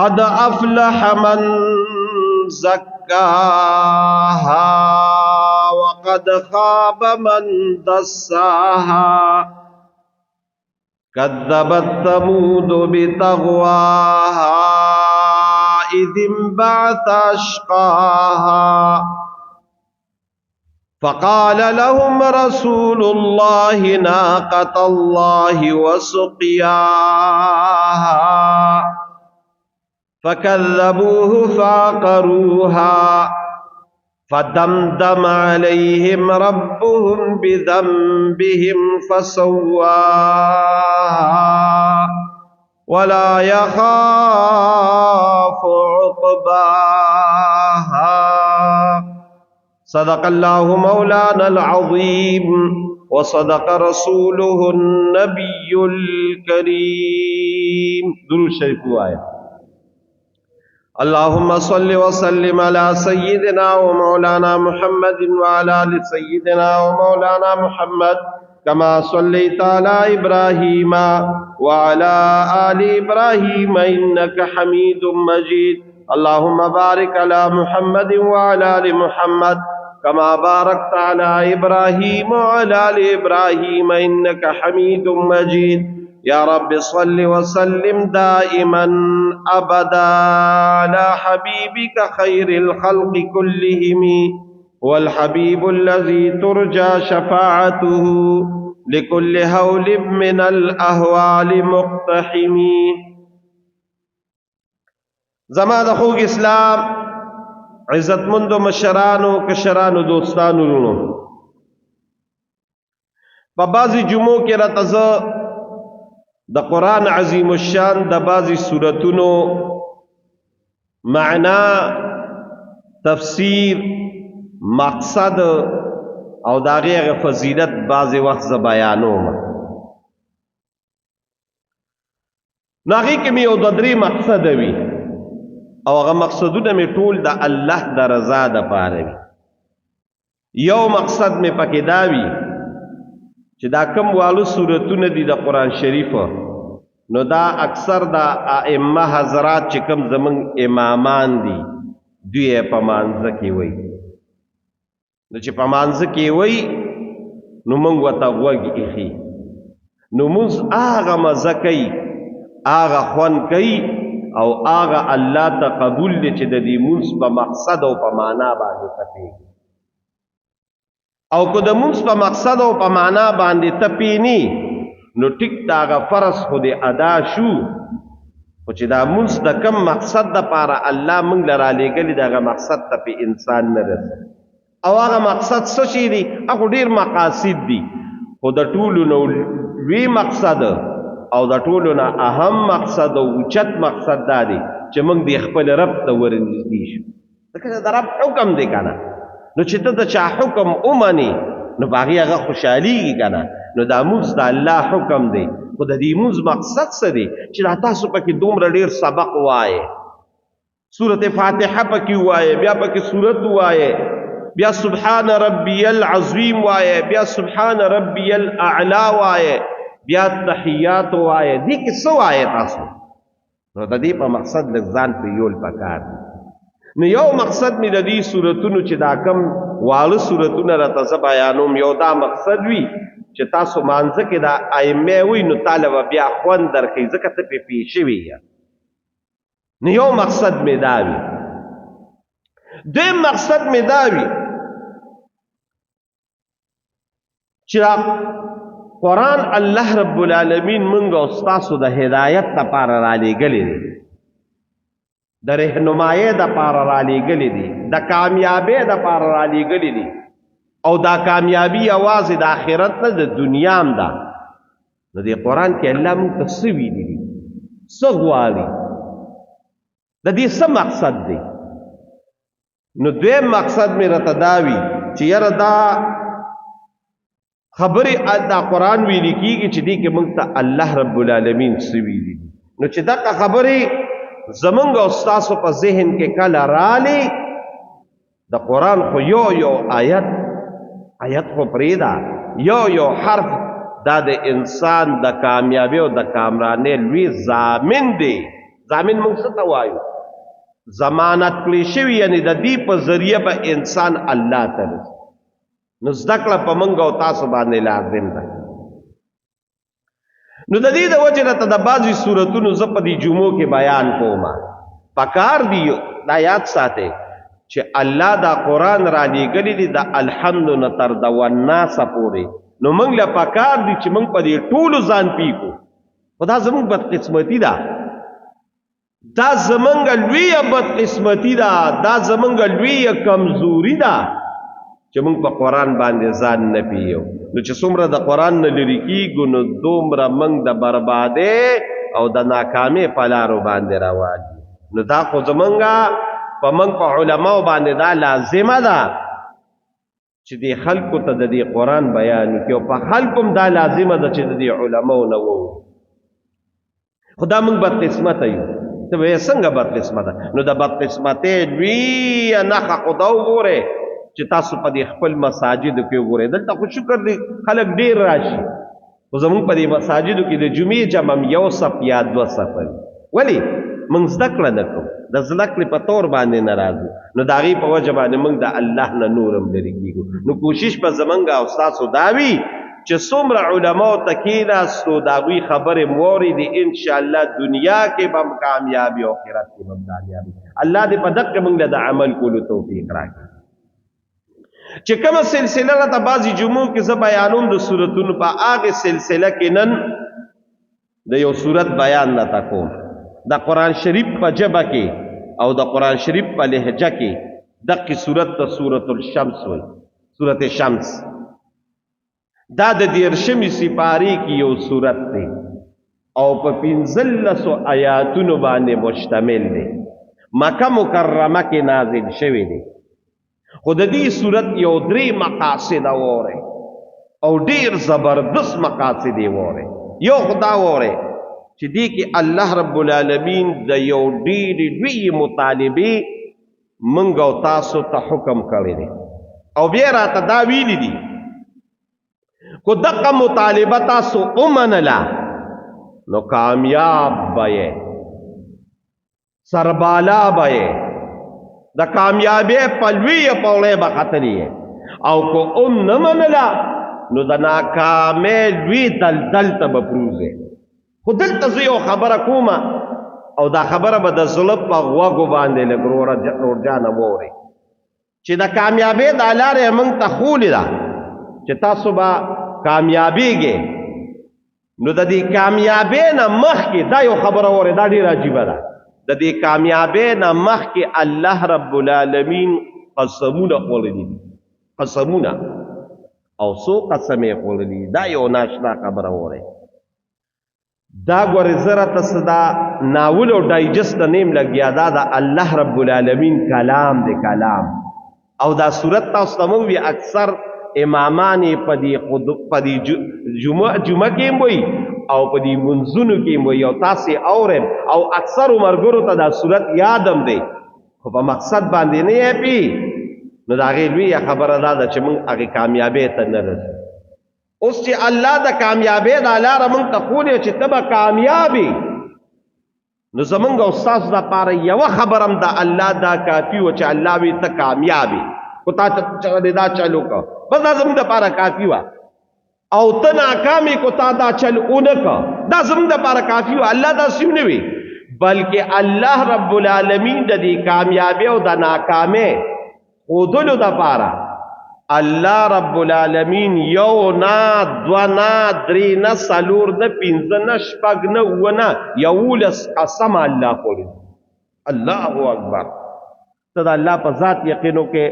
قد افلح من زكاها وقد خاب من دساها. كذبت ثمود بطغواها إذ انبعث أشقاها. فقال لهم رسول الله ناقة الله وسقياها. فكذبوه فعقروها فدمدم عليهم ربهم بذنبهم فسواها ولا يخاف عقباها. صدق الله مولانا العظيم وصدق رسوله النبي الكريم. درود شریف آیا. اللهم صل وسلم على سيدنا ومولانا محمد وعلى آل سيدنا ومولانا محمد كما صليت على إبراهيم وعلى آل إبراهيم إنك حميد مجيد. اللهم بارك على محمد وعلى آل محمد كما باركت على إبراهيم وعلى آل إبراهيم إنك حميد مجيد. يا رب صل وسلم دائما أبدا على حبيبك خير الخلق كلهم، والحبيب الذي ترجى شفاعته لكل هول من الأهوال مقتحم. زما د خوږ اسلام عزتمندو مشرانو کشرانو دوستانو وروڼو، په بعضې جمعو کې راته زه د قرآن عظیم الشان د بعضې سورتونو معنا، تفسیر، مقصد او د هغې هغه فضیلت بعضې وخت زه بیانوم. نو هغې کې مې یو دوه درې مقصده وي او هغه مقصدونه مې ټول د الله د رضا دپاره وي. یو مقصد مې پکې دا وي چې دا کم والو سورتونه دي د قرآن شریف، نو دا اکثر دا ائمه حضرات چې کم زمونږ امامان دي دوی یې په مانځه کې وایي. نو چې په مانځه کې وایي نو موږ ورته غوږ ایښي، نو مونځ هغه مزه کوي، هغه خوند کوي او هغه الله ته قبول دی چې د دې مونځ په مقصد او په معنا باندې تپېږي. او که د مونځ په مقصد او په معنا باندې تپېني نو ټیک د هغه فرض خو دې ادا شو، خو چې دا مونځ د کم مقصد دپاره الله موږ له رالیږلي د هغه مقصد ته پې انسان نه رسي. او هغه مقصد څه شی دی؟ هغه ډېر مقاصد دي، خو د ټولو نه لوی مقصد او د ټولو نه اهم مقصد او اوچت مقصد دا دی چې موږ دې خپل رب ته ورنږدې شو، ځکه د رب حکم دی که نه. نو چې ته د چا حکم ومنې نو په هغې هغه خوشحالېږي که نه. نو دا مونځ د الله حکم دی، خو د دې مونځ مقصد څه دی چې دا تاسو پکې دومره ډېر سبق وایې، سورت فاتحه پکې ووایې، بیا پکې سورت ووایې، بیا سبحان ربی العظیم وایې، بیا سبحان ربی الاعلی وایې، بیا تحیات وایې، دې کې څه وایې تاسو؟ نو د دې په مقصد لږ ځان پرې یول پکار دی. نو یو مقصد مې د دې سورتونو چې دا کم واړه سورتونه راته زه بیانوم، یو دا مقصد وي چې تاسو مانځه کې دا ائمه وي نو تاله به بیا خوند درکوي، ځکه ته پرې پوه شوی یې. نو یو مقصد مې دا وي. دویم مقصد مې دا وي چې دا قرآن الله رب العالمین مونږ او ستاسو د هدایت لپاره رالیږلی دی، د رهنمایۍ دپاره رالیږلی دی، د کامیابۍ دپاره رالیږلی دی، او دا کامیابي یوازې د آخرت نه د دنیا هم ده. نو دې قرآن کې الله مونږ ته څه ویلي دي، څه غواړي، د دې څه مقصد دی؟ نو دویم مقصد مې راته دا وي چې یاره دا خبرې دا قرآن ویلي کېږي چې دې کې مونږ ته الله رب العالمین څه ویلي دي. نو چې دغه خبرې زمونږ او ستاسو په ذهن کې کله رالې، د قرآن خو یو یو آیت، آیت خو پرېږده، یو یو حرف دا د انسان د کامیابی او د کامرانۍ لوی ضامن دی. ضامن موږ څه ته وایو؟ ضمانت کړی شوی، یعنی د دې په ذریعه به انسان الله ته رسي. نو زده کړه په موږ او تاسو باندې لازم ده. نو د دې د وجې نه ته د بعضې صورتونو زه په دې جمعو کې بیان کوم. پکار دی دا یاد ساتئ چې الله دا قرآن را لېږلی دی د الحمد نه تر د والناس پورې. نو موږ له پکار دی چې موږ په دې ټولو ځان پیکو. خو دا زموږ بدقسمتي ده، دا زمونږ لویه بدقسمتي ده، دا زمونږ لویه کمزوري ده چې موږ په قرآن باندې ځان نه پیو. نو چې څومره د قرآن نه لرې کېږو نو دومره موږ د بربادۍ او د ناکامۍ په لارو باندې روان یو. نو دا خو زمونږ په موږ په علماو باندې دا لازمه ده چې دې خلکو ته د دې قرآن بیان وکړي، او په خلکو هم دا لازمه ده چې د دې علماو نه ووري. خو دا موږ بدقسمته یو. ته به یې څنګه بدقسمته؟ نو د بدقسمتۍ لویه نښه خو دا وګورئ چې تاسو په دې خپل مساجدو کې وګورئ. دلته خو شکر دی خلک ډېر راشي، خو زموږ په دې مساجدو کې د جمعې جمع هم یو صف یا دوه صفه وي. ولې؟ موږ زده کړه نه کوو، د زده کړې په طور باندې نه راځو. نو د هغې په وجه باندې موږ د الله نه نور هم لرې کېږو. نو کوشش به زموږ او ستاسو دا وي چې څومره علماو ته کېناستو، د هغوی خبرې مو واورېدې، انشاءالله دنیا کې به هم کامیاب یو، آخرت کې به هم کامیاب. الله دې په دقه موږ له د عمل کولو توفیق راکړي. چې کومه سلسله راته بعضې جمعو کې زه بیانوم د سورتونو، په هغې سلسله کې نن د یو سورت بیان راته کوم. د قرآن شریف په ژبه کې او د قرآن شریف په لهجه کې دقې سورت ته سورت الشمس وایي. سورت شمس دا د 30مې سپارې کې یو سورت دی او په 15 آیاتونو باندې مشتمل دی. مکه مکرمه کې نازل شوی دی. خو د دې سورت یو درې مقاصد وورئ او ډیر زبردست مقاصد یې وورئ. یو خو دا وورئ چې دې کې الله رب العالمین د یو ډېرې لویې مطالبې موږ او تاسو ته حکم کړی دی، او بیا راته دا ویلي دي کو دقه مطالبه تاسو ومنله نو کامیاب به یې، سربالا به یې، د کامیابۍ په لویه پوړۍ به ختلی یې، او که هم نه منله نو د ناکامۍ لوی دلدل ته به پروځې. خو دلته زه یو خبره کوم او دا خبره به د زړه په غوږو باندې لږ ورور جانه واورئ چې د کامیابۍ دا لاره یې موږ ته ښوولې ده چې تاسو به کامیابېږئ. نو د دې کامیابۍ نه مخکې دا یو خبره واورئ، دا ډېره عجیبه ده. د دې کامیابۍ نه مخکې الله رب العالمین قسمونه خوړلي دي، قسمونه، او څو قسمې یې خوړلي دي. دا یو ناشنا خبره واورئ. دا ګورې زه راته څه دا ناول او ډایجست ته نیم لګیا، دا د الله رب العالمین کلام دی، کلام. او دا صورت تاسو ته مو وي اکثر امامان یې په دې خود په دې جمعه کې هم وایي او په دې منځونو کې هم وایي، او تاسې اورئ، او اکثرو ملګرو ته دا صورت یاد هم دی، خو په مقصد باندې نه یې پی. نو د هغې لویه خبره دا ده چې موږ هغې کامیابۍ ته نه رسو. اوس چې الله د کامیابۍ دا لاره موږ ته ښوولې چې ته به کامیاب یې، نو زمونږ او ستاسو دپاره یوه خبره هم د الله دا کافي وه چې الله وي ته کامیاب یې، خو تا ته دا چل وکړه، بس دا زمونږ دپاره کافي وه. او ته ناکام یې کو تا دا چل ونه کړه، دا زمونږ دپاره کافي وه. الله داسې نه وي، بلکې الله رب العالمین د دې کامیابۍ او د ناکامۍ ښودلو دپاره الله رب العالمین یو نه، دوه نه، درې نه، څلور نه، پنځه نه، شپږ نه، اووه نه، 11 قسمه الله خوړلي. الله اکبر. ته د الله په ذات یقین وکړې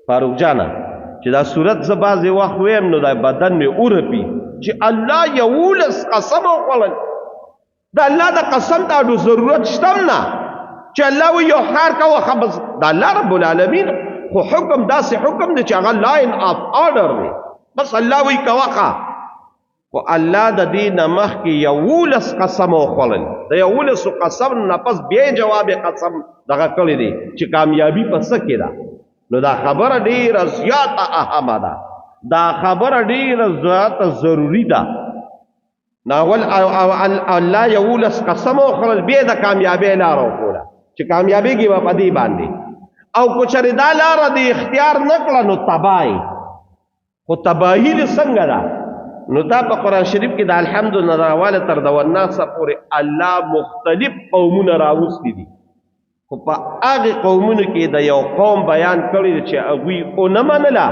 فاروق جانه چې دا صورت زه بعضې وخت ویم نو دا بدن مې ورپي چې الله 11 قسمه وخوړل. د الله د قسم ته اډو ضرورت شتم نه چې الله وایي یو کار کوه، ښه بس د الله رب العالمین خو حکم داسې حکم دی چې هغه لاین آف آرډر دی، بس الله وایي کوه ښه. خو الله د دې نه مخکې 11 قسم وخوړل، د 11 قسم نه پس بیا جواب قسم دغه کړی دی چې کامیابي په څه کې ده. نو دا خبره ډېره زیاته اهمه ده، دا خبره ډېره زیاته ضروري ده نو اول الله 11 قسم وخوړل، بیا د کامیابۍ لاره وښوله چې کامیابېږي به په دې باندې، او که چېرې دا لاره دې اختیار نه کړه نو تباه. خو تباهي دې څنګه ده؟ نو دا په قرآن شریف کې د الحمد نه راواله تر د والناس پورې الله مختلف قومونه راوستي دي، خو په هغې قومونو کې د یو قوم بیان کړی چې هغوی ونه منله،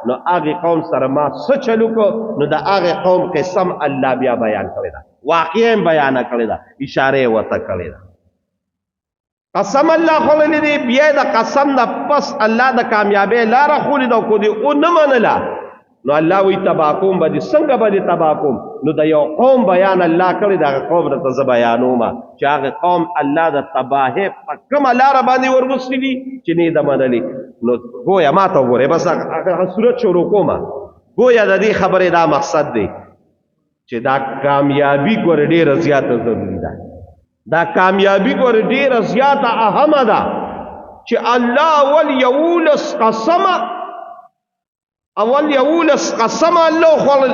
نو هغې قوم سره ما څه چل وکړو، نو د هغې قوم قسم الله بیا بیان کړی ده، واقعه یې بیانه کړې ده، اشاره یې ورته کړې ده. قسم الله خوړلی دی، بیا د قسم نه پس الله د کامیابۍ لاره ښولې ده، او که دې ونه منله نو الله وایي تباه کوم به دې. څنګه به دې تباه کوم؟ نو د یو قوم بیان الله کړی، د هغه قوم راته زه بیانوم چې هغه قوم الله د تباهۍ په کومه لاره باندې وروستي دي چې نه یې ده منلې. نو ګویا ما ته وګورئ، بس هغه صورت شروع کوم. ګویا د دې خبرې دا مقصد دی چې دا کامیابي ګورې ډېره زیاته ضروري ده، دا کامیابي ګورې ډېره زیاته اهمه ده چې الله اول 11 قسمه، اول 11 قسمه الله وخوړل،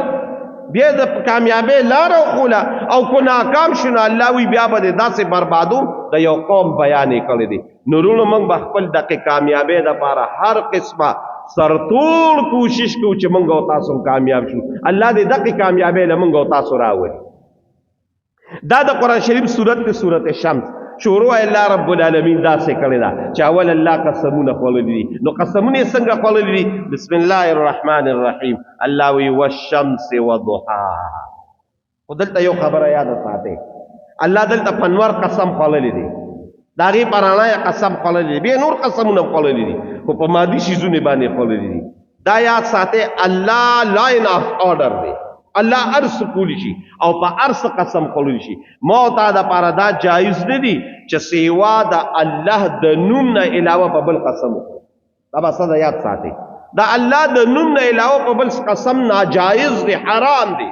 بیا د کامیابۍ لاره وښوله، او که ناکام شو نو الله وایي بیا به دې داسې بربادو. د یو قوم بیان یې کړی دی. نو وروڼو موږ به خپل دقې کامیابۍ دپاره هر قسمه سرتوړ کوشش کوو چې موږ او تاسو هم کامیاب شو. الله دې دقې کامیابۍ له موږ او تاسو راولي. دا د قرآن شریف سورت دی، سورت شمس. شروع الله رب العالمین داسې کړې ده چې اول الله قسمونه خوړلي دي. نو قسمونه یې څنګه خوړلي دي؟ بسم الله الرحمن الرحیم. الله وی والشمس وضحاها. خو دلته یو خبره یاده ساتئ، الله دلته په نور قسم خوړلی دی، د هغې په رڼا یې قسم خوړلی دی، بیا نور قسمونه هم خوړلي دي، خو په مادي شیزونو باندې خوړلي دي. دا یاد ساتئ، الله لاین آف آرډر دی، الله هر څه کولی شي او په هر څه قسم خوړلی شي. ما او تا دپاره دا جایز نه دي چې سیوا د الله د نوم نه علاوه په بل قسم وخورو. دا به ساده یاد ساتئ، د الله د نوم نه علاوه په بل قسم ناجایز دی، حرام دی.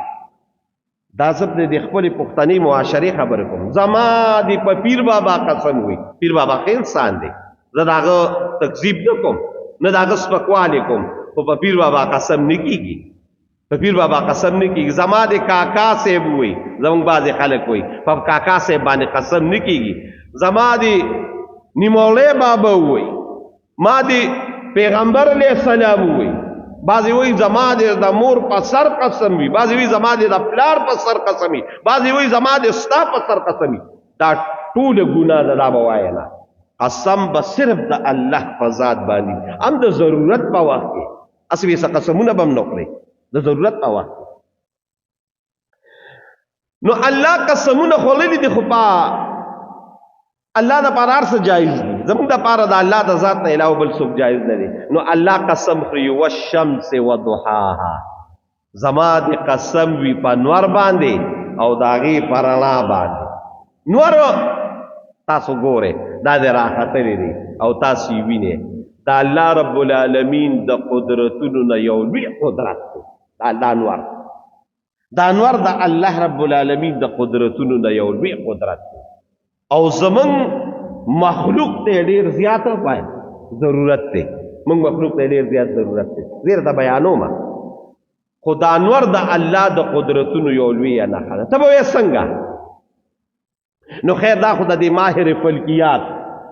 دا زه د خپلې پښتنې معاشرې خبرې کوم. زما د په پیر بابا قسم وي، پیر بابا ښه انسان دی، زه د هغه تکذیب نه کوم، نه د هغه سپکوالی کوم، خو په پیر بابا قسم نه کېږي، په پیر بابا قسم نه کېږي. زما د کاکا صاحب وي، زموږ بعضې خلک وایي په کاکا صاحب باندې قسم نه کېږي. زما د نیموړی بابا وایي، ما د پیغمبر علیه السلام وایي، بعضې وایي زما د مور په سر قسم وي، بعضې وایي زما د پلار په سر قسم وي، بعضې وایي زما د ستا په سر قسم وي. دا ټوله ګناه ده، دا به وایې نه. قسم به صرف د الله په ذات باندې، هم د ضرورت په وخت کې، هسې به څه قسمونه به هم نه خورې، د ضرورت په وخت. نو الله قسمونه خوړلي دي، خو په الله د پاره هر څه جایز دي، زموږ د پاره د الله د ذات نه علاوه بل څوک جایز نه دی. نو الله قسم خوري والشمس وضحاها، زما د قسم وي په نور باندې او د هغې په رڼا باندې. نور تاسو ګورئ دا د راختلی دی او تاسو یې وینئ. د الله رب العالمین د قدرتونو نه یو لوی قدرت دی د الله نور. دا نور د الله رب العالمین د قدرتونو نه یو لوی قدرت دی، او زمون مخلوق ته ډیر زیات باید ضرورت دی. موږ مخلوق ته ډیر زیات ضرورت دی، زه درته بیانوم. خو دا نور د الله د قدرتونو یو لویه نښه ده. ته به وایې څنګه؟ نو خیر، دا خو د دې ماهر فلکیات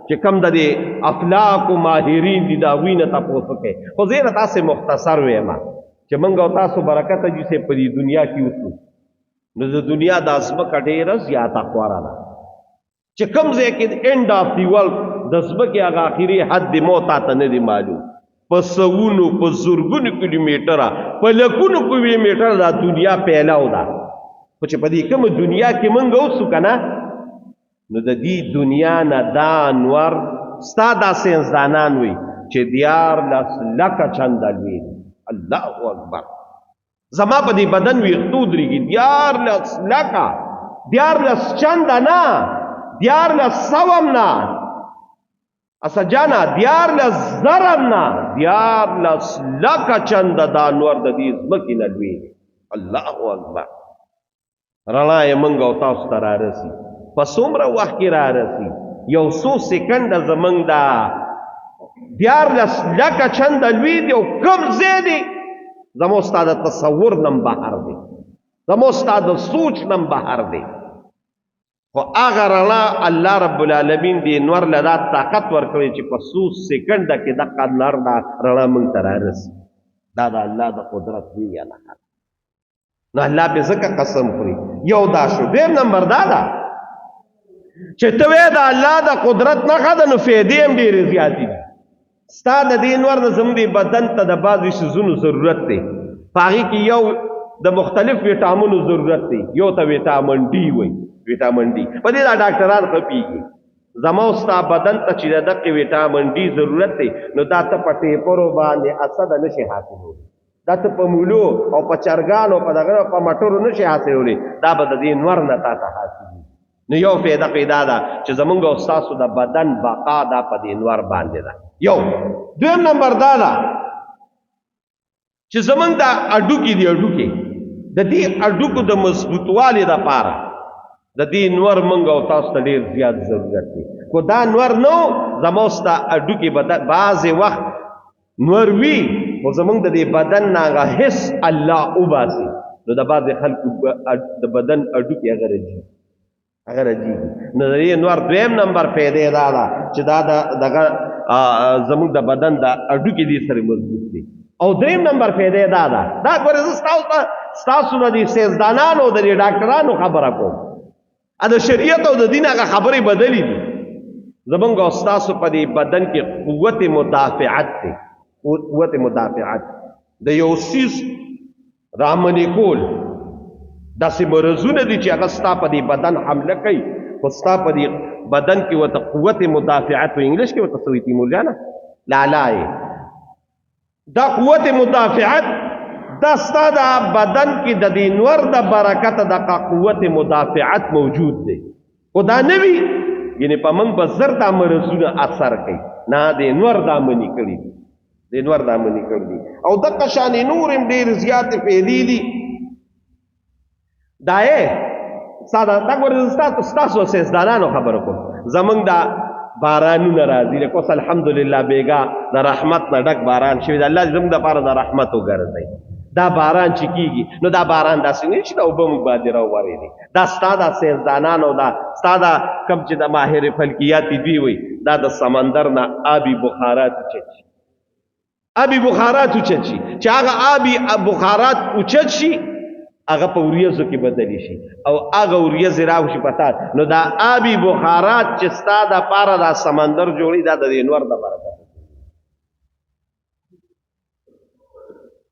چې کوم د دې افلاک ماهرین دي د هغوی نه تپوس وکړئ. خو زه یې تاسې مختصر وایم چې موږ او تاسو برکت جي صاحب په دې دنیا کې اوسو، نو د دنیا دا ځمکه ډېره زیاته خوره ده چې کوم ځای کې اینډ آف دی ورلډ د ځمکې هغه اخري حد دی مو تا ته نه دی معلوم، په سوونو په زرګونو کیلومتره په لکونو کیلومتره دا دنیا پیلاو ده. خو چې په دې کومه دنیا کې موږ اوسو که نه، نو د دې دنیا نه دا انور ستا دا ساینسدانان وي چې 13 لکه چنده لوی دی. الله اکبر، زما په دې بدن ویښتو درېږي. 13 لکه، 13 چنده نه، 13 سوم نه، اسجانا 13 زرم نه، 13 لکه چنده دا نور د دې ځمکې نه لوی دی. الله اکبر، رڼا یې موږ او تاسو ته رارسي. په څومره وخت کې رارسي؟ یو څو سیکنډه زموږ دا 13 لکه چنده لوی دی، او کوم ځای دی زموږ ستا د تصور نه بهر دی. زموږ ستا د سوچ نم بهر دی. خو هغه رڼا الله رب العالمین دې نور له دا طاقت ورکړي چې په څو سیکنډه کې دقه نر دا رڼا موږ ته رارسي. دا د الله د قدرت لویه نښه ده. نو الله پې ځکه قسم خوري. یو دا شو. دویم نمبر دا ده چې ته وایې د الله د قدرت نښه ده، نو فایدې هم ډېرې زیاتې دي. ستا د دې نور نه زموږ دې بدن ته د بعضې څیزونو ضرورت دی. په هغې کې یو د مختلف ویټامنو ضرورت دی. یو ته ویټامن ډي وایي، ویټامن ډي په دې دا ډاکټران ښه پوهېږي. زما او ستا بدن ته چې د دقې ویټامن ډي ضرورت دی، نو دا ته په ټیپرو باندې اسده نه شي حاصلولی، دا ته په مولو او په چرګانو په دغه په مټرو نه شي حاصلولی، دا به د دې نور نه تا ته حاصلېږي. نو یو فایده پیدا ده چې زمونږ او ستاسو د بدن بقا دا په دې نور باندې ده. یو دویم نمبر دا ده چې زمونږ دا اډوکي دي، اډوکي د دې اډوکو د مضبوطوالي دپاره د دې نور مونږ او تاسو ته ډېر زیات ضرورت دی. خو دا نور نو زما ستا اډوکي بدن بعضې وخت نور وي، خو زمونږ د دې بدن نه هغه حس الله وباسي، نو د بعضې خلکو د بدن اډوکي هغه رجي، هغه رجیږي. نو د دې نور دویم نمبر فایده دا ده چې دا دغه زمونږ د بدن د اډوکي دې سره مضبوط دی. او دریم نمبر فایده دا ده، دا ګورې زه ستاسو د دې ساینسدانانو د دې ډاکټرانو خبره کوم، د شریعت او د دین هغه خبرې بدلې دي. زمونږ او ستاسو په دې بدن کې قوت مدافعت دی، قوت مدافعت د یو څیز رامنې کول داسې مرضونه دي چې هغه ستا په دې بدن حمله کوي، خو ستا په دې بدن کې ورته قوت مدافعت، په انګلیش کې ورته څه وایي تیمور جانه؟ لالا یې دا قوت مدافعت دا ستا د بدن کې د دې نور د برکته دغه قوت مدافعت موجود دی. خو دا نه وي یعنې په موږ به زر دا مرضونه اثر کوي، نه دې نور دا منې کړي دي، دې نور دا منې کړي دي. او دغه شانې نور هم ډېرې زیاتې فایدې دي. دا یې ساده دا ګورې زه ستاسو ساینسدانانو خبره کوم. زمونږ دا بارانونه راځي، لکه اوس الحمدلله بېګا د رحمت نه ډک باران شوی دی، الله دې زموږ دپاره د رحمت وګرځوي. دا باران چې کېږي نو دا باران داسې نه چې دا اوبه موږ باندې راوورېدې، دا ستا دا ساینسدانانو دا ستا دا کوم چې د ماهر فلکیات دوی وایي دا د سمندر نه آبي بخارات اوچت شي، آبي بخارات اوچت شي، چې هغه آبي بخارات اوچت شي هغه په وریځو کې بدلی شي او هغه وریځې راوشي په تا. نو دا آبي بخارات چې ستا دپاره دا سمندر جوړوي دا د دې نور د برکت.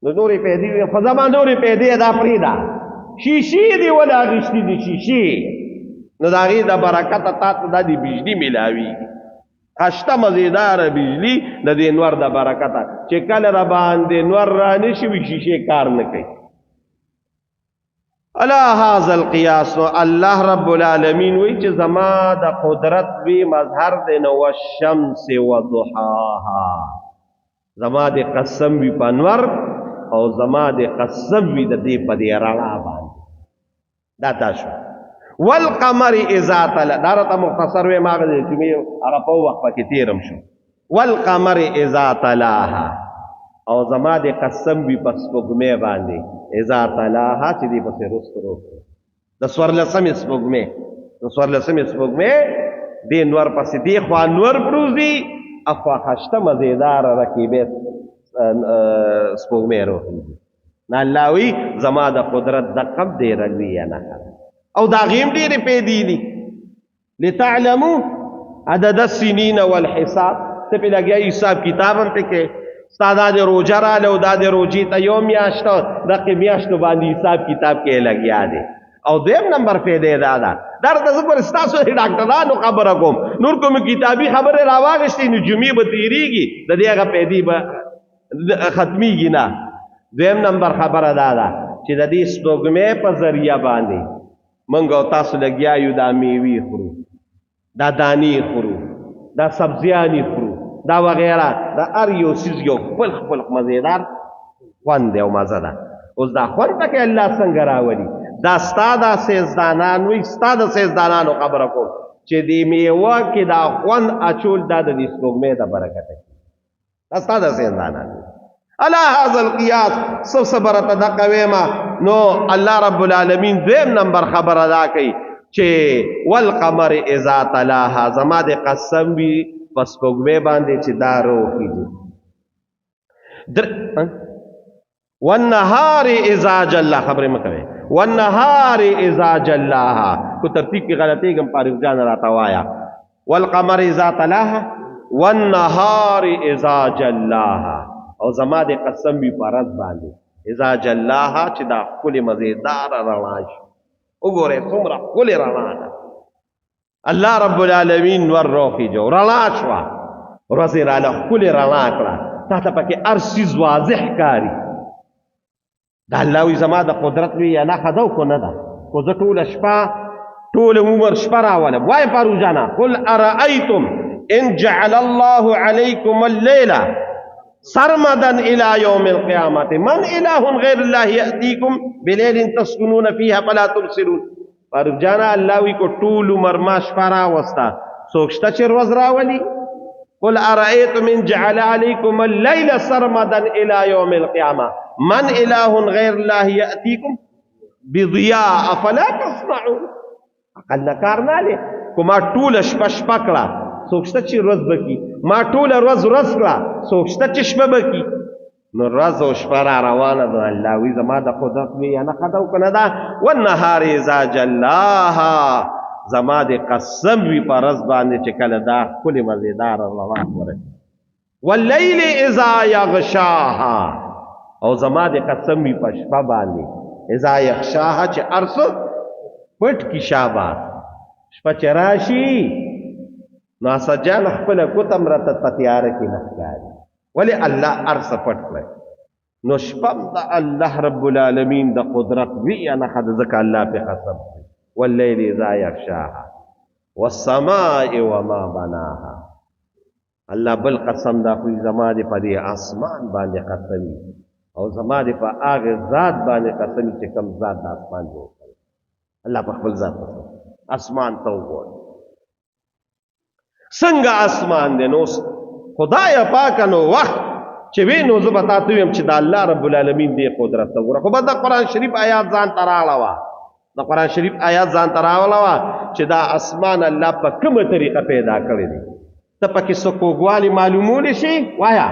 نو نورې پیدې وي، خو زما نورې پیدې دا پرېږده، شیشې دې ولې اخیستې دي شیشې؟ نو د هغې د برکته تا ته دا د بجلي میلاویږي، خشته مزیداره بجلي د دې نور د برکته چې کله را باندې نور رانه شي وي شیشې کار نه کوي. علا هذا القياس، نو الله رب العالمین وی چې زما د قدرت وی مظهر دی، نو والشمس وضحاها، زما د قسم وی په انور او زما د قسم وی د دې په دې رڼا باندې. دا تاسو والقمر اذا طلع، دا راته مختصر وی ما غوښتل چې مې هغه په وخت پکې تیرم شو. والقمر اذا طلاها، او زما د قسم وی په سپوږمۍ باندې، اذا طلاها چې دې پسې رستو د څوارلسمې سپوږمۍ، د څوارلسمې سپوږمۍ دې نور پسې دې خوا نور پروزي، اخوا خشته مزیداره رکیبې سپوږمۍ روخېږي. نه الله وی زما د قدرت د قب ډېره لویه نښه ده، او د هغې هم ډېرې پیدې دي. لتعلموا عدد السنین والحساب، ته پې لګیا حساب کتاب هم پې کوې. ستا دا د روژه راله او دا د روژې ته یو میاشت دقې میاشتو باندې حساب کتاب کې لګیا دی. او دویم نمبر فایده دا ده، دا راته زه ګورې ستاسو د ډاکټرانو خبره کوم، نور کومې کتابي خبرې راواخیستې نو جمعې به تېرېږي، د دې هغه فایدې به ختمېږي نه. دویم نمبر خبره دا ده چې د دې سپوږمۍ په ذریعه باندې موږ او تاسو لګیا یو دا میوې خورو، دا دانې خورو، دا سبزیانې خورو، دا وغیره، دا هر یو څیز یو خپل خپل مزیدار خوند دی او مزه ده. اوس دا خوند پکې الله څنګه راولي؟ دا ستا دا ساینسدانان وایي، ستا د ساینسدانانو خبره کوم چې دې میوه کې دا خوند اچول دا د دې سپوږمۍ د برکته کېږي. دا ستا د ساینسدانان وایي. علی هذا القياس سو صبر ته دقه ویما. نو الله رب العالمین دویم نمبر خبره دا کوي چې والقمر اذا تلاها، زما د قسم وی پس سپوږمۍ باندې چې دا روخیږي. والنهار اذا جلا، خبرې مکوي، والنهار اذا جلاها، کو ترتیب کې غلطیږم فاروق جان راته وایا. والقمر اذا تلاها والنهار اذا جلاها، او زما د قسم وی پرز باندې اذا جلاها چې دا ښکلې مزیداره رڼا شي. وګورئ څومره ښکلې رڼا ده. الله رب العالمین ور روخیږي، رڼا شوه، ورځ یې راله ښکلې رڼا کړه، تا ته پکې هر څیز واضح ښکاري. دا الله وایي زما د قدرت لویه نښه ده او که نه ده؟ خو زه ټوله شپه ټول عمر شپه راولم. وایه فاروق جانه، قل ارأیتم ان جعل الله علیکم الليل سرمدا الى يوم القيامة من اله غير الله يأتيكم بليل تسكنون فيها فلا تبصرون. فاروق جانه الله وی کو ټول عمر ما شپه راوسته، څوک شته چې ورځ راولي؟ قل ارأيتم ان جعل عليكم الليل سرمدا الى يوم القيامة من اله غير الله يأتيكم بضياء افلا تسمعون. عقل نه کار نه لري. کو ما ټوله شپه شپه کړه، څوک شته چې ورځ به کي؟ ما ټوله ورځ ورځ کړه، څوک شته چې شپه به کي؟ نو ورځ او شپه را روانه ده. الله وی زما د قدرت لویه نښه ده او که نه ده؟ والنهار اذا جلاها، زما د قسم وي په ورځ باندې چې کله دا ښکلې مزیداره رڼا خوره. واللیل اذا یغشاها، او زما د قسم وي په شپه باندې اذا یغشاها چې هر څه پټ کي. شاباس شپه چې راشي نو اسد جان خپله ګوته هم راته په تیاره کې نه ښکاري، ولې الله هر څه پټ کړی. نو شپه هم د الله رب العالمین د قدرت لویه نښه ده، ځکه الله پرې قسم خوري. واللیل اذا یغشاها والسماء وما بناها. الله بل قسم دا خوري زما دې په دې اسمان باندې قسم وي او زما دې په هغې ذات باندې قسم وي چې کوم ذات د اسمان جوړ کړی. الله په خپل ذات قسم، اسمان ته وګوره څنګه اسمان دی. نو خدای پاک نو وخت چې وی نو زه به تا ته ویم چې د الله رب العالمین دې قدرت ته وګوره. خو به د قرآن شریف آیات ځان ته راړوه، د قرآن شریف آیات ځان ته راوړوه چې دا اسمان الله په کومه طریقه پیدا کړی دی، ته پکې څه کوږوالی معلومولی شي؟ وایا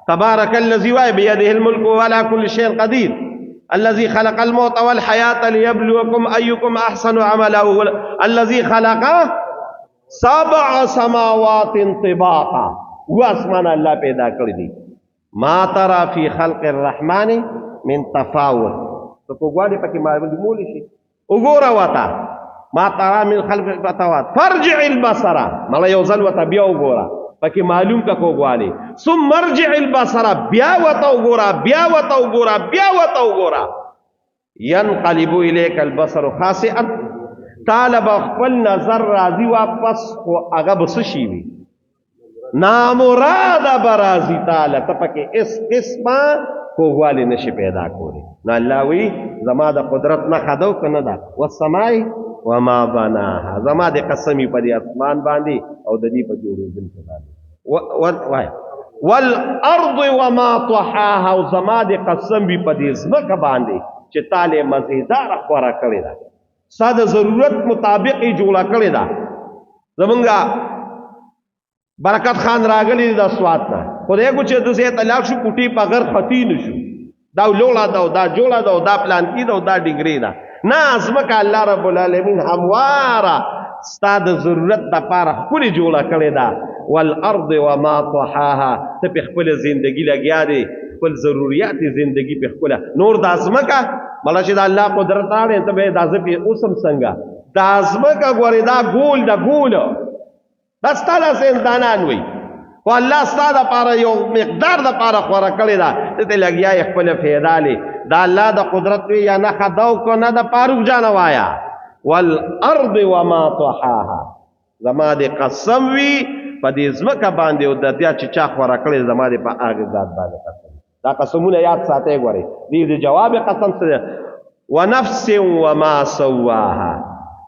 تبارک الذي وای بيده الملك وعلى كل شيء قدير الذي خلق الموت والحياة ليبلوكم أيكم أحسن عملا الذي خلق سبع سماوات طباقا. و اسمان الله پیدا کړی دی. ما ترى في خلق الرحمن من تفاوت، ته کوږوالی پکې معلومولی شي؟ وګوره ورته ما ترى من خلق تفاوت فارجع البصر، مړه یو ځل ورته بیا وګوره پکې معلوم که کوږوالی. ثم ارجع البصر، بیا ورته وګوره، بیا ورته وګوره، بیا ورته وګوره. ينقلب إليك البصر خاسئا، طالب خپل نظر راضي واپس، خو هغه به څه شي وي؟ نامراده به راځي تاله، ته پکې هېڅ قسمه کوږوالی نشي پیدا کولی. نو الله وایي زما د قدرت نښه ده او که نه ده؟ والسماء وما بناها، زما د قسم وي په دې اسمان باندې او د دې په جوړېدونکو باندې. وایه والارض وما طحاها، او زما د قسم وي په دې ځمکه باندې چې تاله مزیداره خوره کړې ده، ستا د ضرورت مطابق یې جوړه کړې ده. زمونږ برکت خان راغلی دی د سوات نه، خدای کو چې د ځای ته لاړ شو کوټې په غر خطي نه شو، دا لوړه ده او دا جوړه ده او دا پلانکي ده او دا ډنګرې ده. نه، ځمکه الله رب العالمین همواره ستا د ضرورت دپاره ښکلې جوړه کړې ده. والارض وما طحاها، ته په خپله زندګي لګیا دی، خپل ضروریات زندګي په خپله. نور دا ځمکه مړه چې د الله قدرت راوړی، ته به یې دا زه پرې اوسم څنګه؟ دا ځمکه ګورې دا ګول ده، ګول دا ستا داسې انسانان وي، خو الله ستا دپاره یو مقدار دپاره خوره کړې ده، ته ترې لګیا یې خپله فایده لې. دا الله د قدرت وی یا نښه ده او که نه ده؟ فاروق جانه وایا والارض وما طحاها، زما د قسم وي په دې ځمکه باندې او د بیا چې چا خوره کړې زما دې په هغې ذات باندې قسم. دا قسمونه یاد ساتئ ګورئ، دې د جواب قسم څه دی؟ ونفس وما سواها،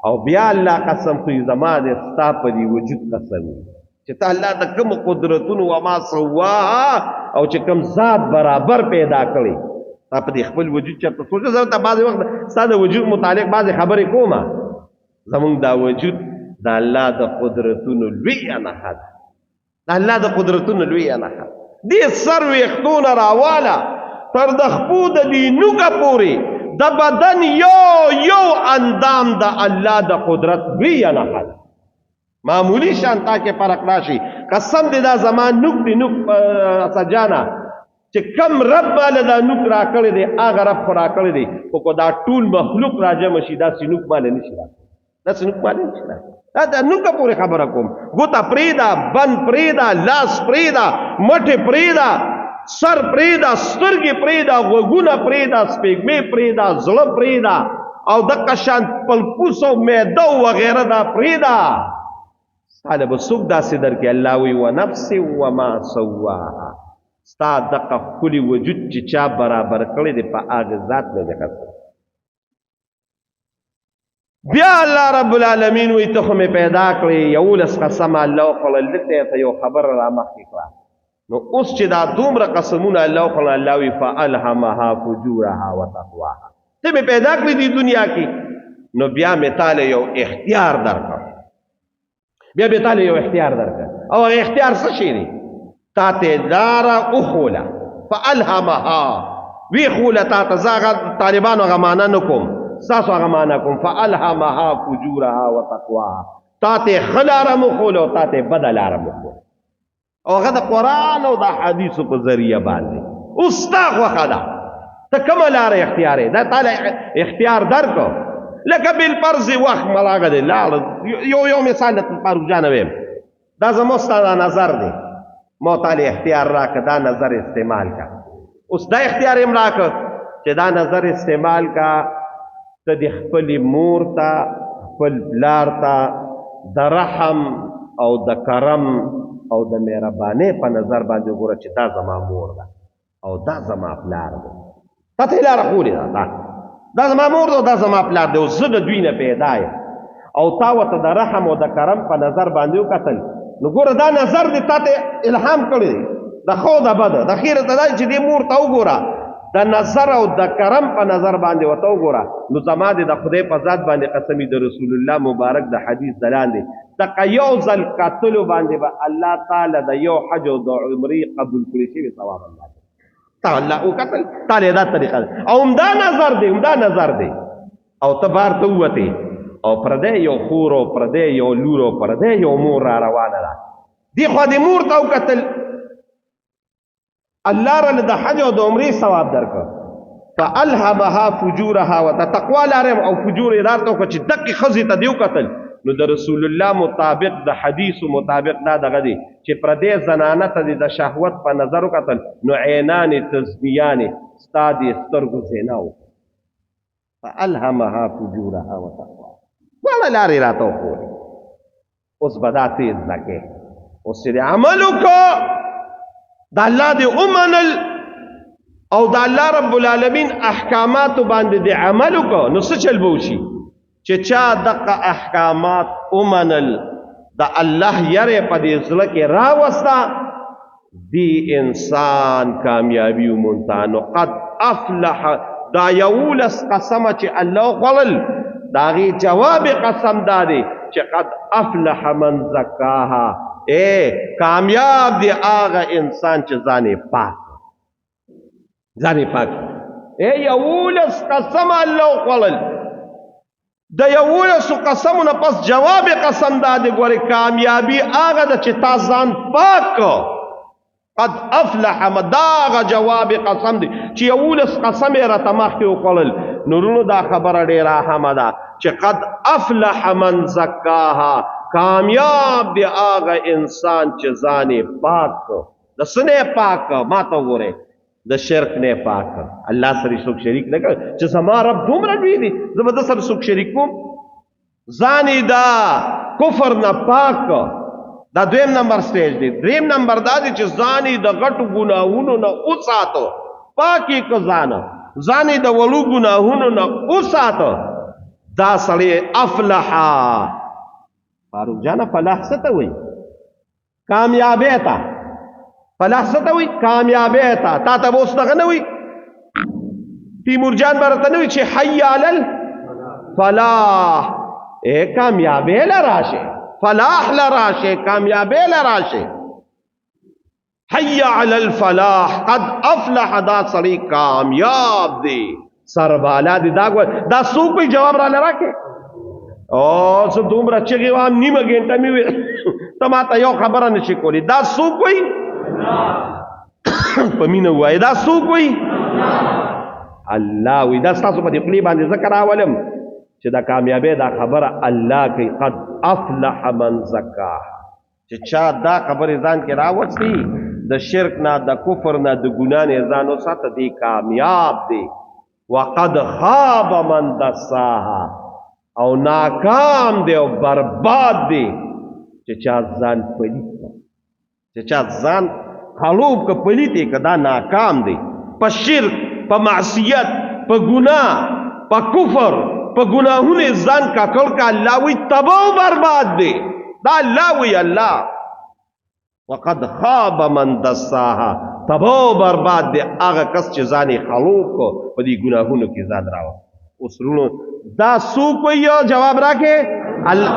او بیا الله قسم خوري زما دې ستا په دې وجود قسم وي چې ته الله د کومو قدرتونو وما سواها او چې کوم ذات برابر پیدا کړي، تا په دې خپل وجود چرته سوچ؟ زه ته بعضې وخت ستا د وجود متعلق بعضې خبرې کوم. زمونږ دا وجود د الله د قدرتونو لویه نښه ده، د الله د قدرتونو لویه نښه. دې سر ویښتونه راواله تر د خپو د دې نوکه پورې د بدن یو یو اندام د الله د قدرت لویه نښه ده. معمولی شان تا کې فرق راشي. قسم دې دا زما نوک دی، نوک سجانا چې کم رب مال دا نوک راکړی دی، هغه رب خو راکړی دی، خو که دا ټول مخلوق راجمع شي داسې نوک مال نه شي راکړی، داسې نوک مال نه شي راکړی. دا د نوکه پورې خبره کوم، ګوته پرېږده، بند پرېږده، لاس پرېږده، مټې پرېږده، سر پرېږده، سترګې پرېږده، غوږونه پرېږده، سپېږمې پرېږده، زړه پرېږده، او دقه شان پلپوس او معده او وغیره دا پرېږده. ستا له به څوک داسې درکړي؟ الله وایي ونفس وما سواها، ستا دقه ښکلي وجود چې چا برابر کړی دی په هغه ذات مې دې قسم. بیا الله رب العالمین وایي ته خو مې پیدا کړې، 11 قسمه الله وخوړل، دلته یې ته یو خبره رامخکې کړه. نو اوس چې دا دومره قسمونه الله وخوړل، الله وایي فالهمها فجورها وتقواها، ته مې پیدا کړې دې دنیا کې، نو بیا مې تاله یو اختیار درکړ، بیا مې تاله یو اختیار درکړ. او هغه اختیار څه شی دی؟ تا ته لاره وښوله، فالهمها وی خوله تا ته. زه هغه طالبانو هغه معنا نه کوم، ستاسو هغه معنا کوم. فالهمها فجورها وتقواها، تا ته ښه لاره مو ښوله او تا ته بده لاره مو ښوله، او هغه د قرآن او د احادیثو په ذریعه باندې. اوس ستا خوښه ده ته کومه لاره اختیارې، دا تا له اختیار درکړو. لکه بالفرض وخت ملاغه دی لاړ، یو یو مثال درته فاروق جانه ویم، دا زموږ ستا دا نظر دی، ما تا له اختیار راکړه دا نظر استعمال کا. اوس دا اختیار یې هم راکړ چې دا نظر استعمال کا، ته د خپلې مور ته خپل پلار ته د رحم او د کرم او د مهربانۍ په نظر باندې وګوره چې دا زما مور ده او دا زما پلار دی. تا ته یې لاره ښوولې ده، دا زما مور ده او دا زما پلار دی او زه د دوی نه پیدا یم، او تا ورته د رحم او د کرم په نظر باندې وکتل. نو ګوره دا نظر دې تا ته الهام کړی دی، د ښه او د بد، د ښې ته دا چې دې مور ته وګوره، د نظر او د کرم په نظر باندې ورته وګوره. نو زما دې د خدای په ذات باندې قسمي، د رسول الله مبارک د حدیث دلاندې دقه یو ځل کتلو باندې به الله تعالی د یو حج او د عمرې قبول کړی شوی ثواب الله تا الله وکتل، تا له دا طریقه ده او همدا نظر دی، همدا نظر دی. او ته بار ته ووتې او پردی یو خور او پردی یو لور او پردی یو مور را روانه ده، دې خوا دې مور ته وکتل، الله را د حج او د عمرې ثواب درکړ. فالهمها فجورها وتقوا لاره او فجور یې درته وکړ چې دقې ښځې ته دې وکتل. نو د رسول الله مطابق د حدیث مطابق دا دغه دی چې پردې زنانه ته دې د شهوت په نظر وکتل، نو عینان تزنیانې ستا دې سترګو زنا وکړه. فالهمها فجورها وتقوا، دواړه لارې راته وښولې. اوس به دا ته زده کړې، اوس چې دې عمل وکړو، د الله دې ومنل او د الله رب العالمین احکاماتو باندې دې عمل وکړو، نو څه چل به وشي؟ چې چا دغه احکامات ومنل، د الله یره په دې زړه کې راوسته، دی انسان کامیابي ومونته. نو قد افلح، دا 11 قسمه چې الله وخوړل، د هغې جواب قسم دا دی چې قد افلح من زکاها، ای کامیاب دی هغه انسان چې ځان یې پاک، ځان یې پاک. ای 11 قسمه الله وخوړل، د 11 قسمو نه پس جواب قسم دا دی، ګورې کامیابي هغه ده چې تا ځان پاک کړ. قد افلح، دا هغه جواب قسم دی چې 11 قسم یې راته مخکې وخوړل. نو وروڼو دا خبره ډېره اهمه ده چې قد افلح من زکاها، کامیاب دی هغه انسان چې ځان یې پاک کړ. د څه نه یې پاک کړ؟ ما ته وګورئ، د شرک نه پاک کړ. الله سره څوک شریک نه کړ چې زما رب دومره لوی دی، زه به د سره څوک شریک کوم؟ ځان یې دا کفر نه پاک کړ. دا دویم نمبر سټیج دی. دریم نمبر دا دی چې ځان یې د غټو ګناهونو نه وساته، پاک یې کړ ځان، ځان یې د وړو ګناهونو نه وساته. دا سړی افلح. فاروق جانه فلاح څه ته وایي؟ کامیابی ته. فلاح څه ته وایي؟ کامیابی ته. تا ته به اوس دغه نه وي، تیمور جان به راته نه وي چې حی علی الفلاح، ای کامیابی له راشه، فلاح له راشه، کامیابی له راشه. حی علی الفلاح قد افلح، دا سړی کامیاب دی، سربالا دی. دا ګور دا څوک وي؟ جواب را لراکې. او څه دومره چغې وام، نیمه ګنټه مې وي، ته ما ته یو خبره نشي کولی. دا څوک وي؟ په مینه وایي. دا څوک وي؟ الله وي. دا ستاسو په دې خولې باندې ځکه راولم چې دا کامیابی دا خبره الله کوي. قد افلح من زکاها، چې چا دا خبرې ځان کې راوستي، د شرک نه، د کفر نه، د ګناه نه ځان وساته، دی کامیاب دی. وقد خاب من دساها، او ناکام دی او برباد دی چې چا ځان پلیت کړ، چې چا ځان خړوب که پلیت یې که، دا ناکام دی. په شرک، په معصیت، په ګناه، په کفر، په ګناهونو ځان ککړ که، الله وی تباه او برباد دی. دا الله وی، الله وقد خاب من دساها، تباه او برباد دی هغه کس چې ځان یې خړوب کړ، په دې ګناهونو کې ځان راوست. اوس وروڼو دا څوک وایي؟ یو جواب راکړې.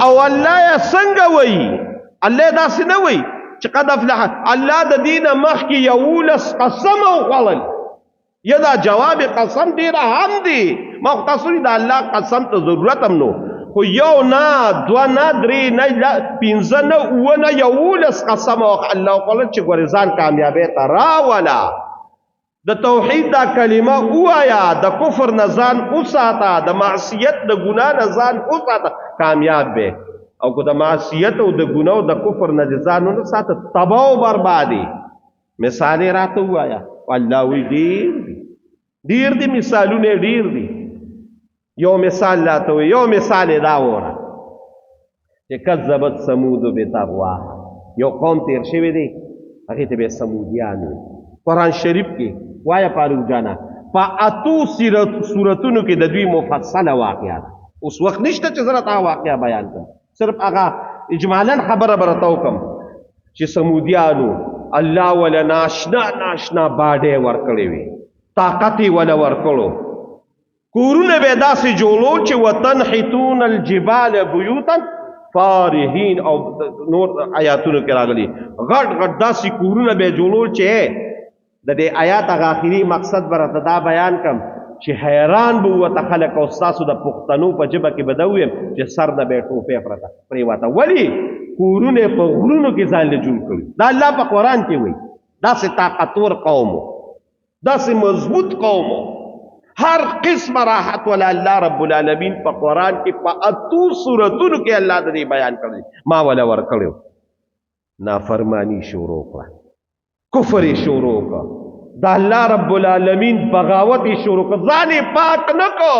او الله یې څنګه وایي؟ الله داسې نه وایي چې قد افلح. الله د دې نه مخکې 11 قسم وخوړل. یا دا جواب قسم ډېر اهم دی. ما خو تاسو د الله قسم ته ضرورت هم نو، خو یو نه، دوه نه، درې نه، پنځه نه، اووه نه، 11 قسم الله وخوړل چې ګورې ځان کامیابۍ ته راوله، د توحید دا کلمه ووایا، د کفر نه ځان وساته، د معصیت د ګناه نه ځان وساته، کامیاب به. او که د معصیت او د ګناه او د کفر نه ځان ونه ساته، تباه او بربادي. مثال یې راته ووایا. الله وی ډېر دي، ډېر دي، مثالونه ډېر دي. یو مثال راته ووایه، یو مثال یې دا وره چې کذبت ثمود بطغواها. یو قوم تیر شوی دی، هغې ته به ثمودیان وي. قرآن شریف کې وایه فاروق جانه، په اتو سورتونو کې د دوی مفصله واقعه ده. اوس وخت نشته چې زه راته هغه واقعه بیان کړم، صرف هغه اجمالاً خبره به راته وکړم چې ثمودیانو الله وله ناشنا ناشنا باډی ورکړی وي، طاقت یې وله ورکړو، کورونه به داسې جوړول چې وتنحتون الجبال بیوتا فارهین، او نور آیاتونو کې راغلي غټ غټ داسې کورونه به جوړول چې د دې آیات هغه آخري مقصد به راته دا بیان کړم چې حیران به ووته خلک، او ستاسو د پښتنو په ژبه کې به دا ووایم چې سر نه به یې ټوپۍ پرته پرېوته. ولې کورونه یې په غرونو کې ځان له جوړ کړي؟ دا الله په قرآن کې وایي. داسې طاقتور قوم و، داسې مضبوط قوم و، هر قسم راحت ولا الله رب العالمین په قرآن کې په اتو سورتونو کې الله د دې بیان کړی، ما ولا ورکړی. نافرمانی شروع کړه، کفر یې شروع کړ، د الله رب العالمین بغاوت یې شروع کړ، ځان یې پاک نه کړ.